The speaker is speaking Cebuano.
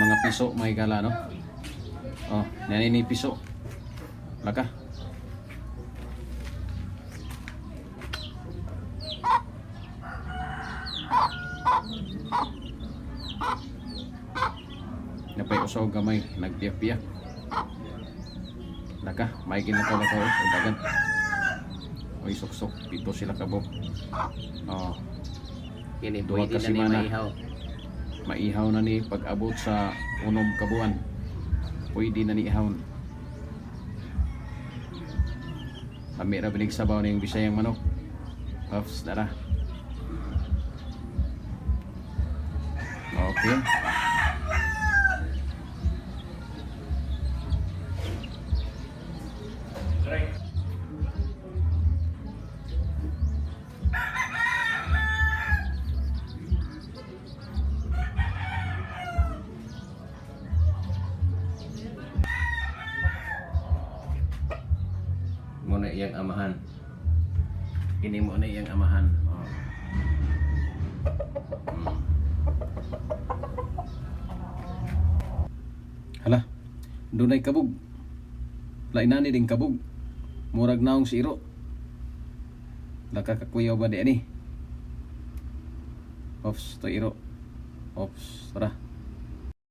Mga piso, mga higala, no? Oh, ni piso. Laka. Napay usaw gamay, nagpiyak-piyak. Laka, may ginakaw-lakaw eh, o dagan. Oy, suksok, pito sila kabok. Oh, Kini Duha pwede ka na ni semana. maihaw. Maihaw na ni pag-abot sa unom kabuan. Pwede na ni ihawon. Lami ra binig sabaw ning Bisayang manok. Puffs dara. Okay. Muna iyang amahan. Kini mo na iyang amahan. Oh. Hala, dunay kabog. Lainani ding kabog. Murag naong si Iro. Laka kakuyaw ba di ani? Ops, to Iro. Ops, tara.